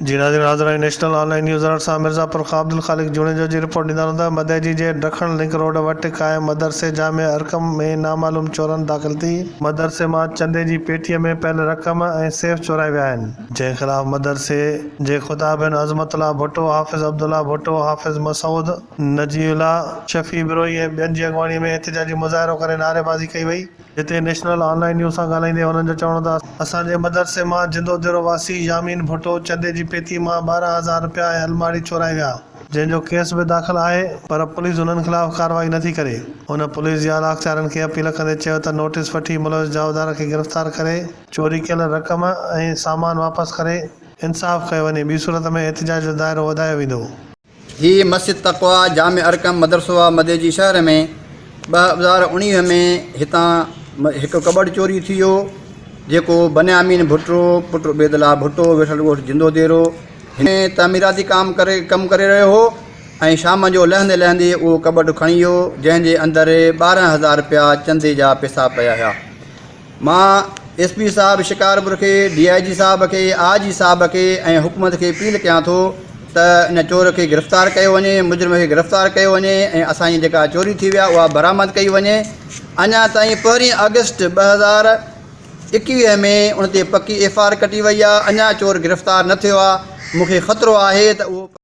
جي ناظرين حاضر آهيون نيشنل آن لائين نيوز الرٽ سان مرزاپور کان عبدالخالق جوڻيجو جي رپورٽ ڏيندا رهون ته مدئجي جي ڊکڻ لنڪ روڊ وٽ قائم مدرسي جامع ارقم ۾ نامعلوم چورن داخل ٿي مدرسي مان چندي جي پيٽي ۾ پيل رقم ۽ سيف چورائي ويا آهن جنهن خلاف مدرسي جي خطابين عظمت الله ڀٽو، حافظ عبدالله ڀٽو، حافظ مسعود، نجي الله، شفيع بروهي ۽ ٻين جي اڳواڻي ۾ احتجاجي مظاهرو ڪري نعريبازي ڪئي وئي. جتي نيشنل آن لائين نيوز سان ڳالهائيندي هنن جو چوڻ هو ته اسان جي مدرسي مان جندو ديرو واسي يامين ڀٽو چندي جي پيتي مان 12 هزار رپيا ۽ الماڙي چورائي ويا جنهن جو ڪيس به داخل آهي پر پوليس انهن خلاف ڪارروائي نٿي ڪري. هن پوليس جي اعليٰ اختيارين کي اپيل ڪندي چيو ته نوٽيس وٺي ملوث جوابدار کي گرفتار ڪري چوري ڪيل رقم ۽ سامان واپس ڪري انصاف ڪيو وڃي ٻي صورت ۾ احتجاج جو دائرو وڌايو ويندو. هي مسجد تقويٰ جامع ارقم مدرسو آ مديجي شهر ۾ 2019 ۾ هتان هڪ ڪٻڊ چوري ٿي ويو جيڪو بنيامين ڀٽو پٽ عبيدالله ڀٽو ويٺل ڳوٺ جندو ديرو هن تعميراتي ڪام ڪري ڪم ڪري رهيو هو ۽ شام جو لهندي لهندي اهو ڪٻڊ کڻي ويو جنهن جي اندر 12 هزار رپيا چندي جا پيسا پيا هيا. مان ايس پي صاحب شڪارپور کي، ڊي I جي صاحب کي، آء جي صاحب کي ۽ حڪومت کي اپيل ڪيان ٿو ته ان چور کي گرفتار ڪيو وڃي، مجرم کي گرفتار ڪيو وڃي ۽ اسان جي جيڪا چوري ٿي وئي آهي اها برآمد ڪئي وڃي. اڃا تائين پهرين آگسٽ 2021 ۾ ان تي پڪي ايف I R ڪٽي وئي آهي، اڃا چور گرفتار نه ٿيو آهي، مون کي خطرو آهي ته اهو.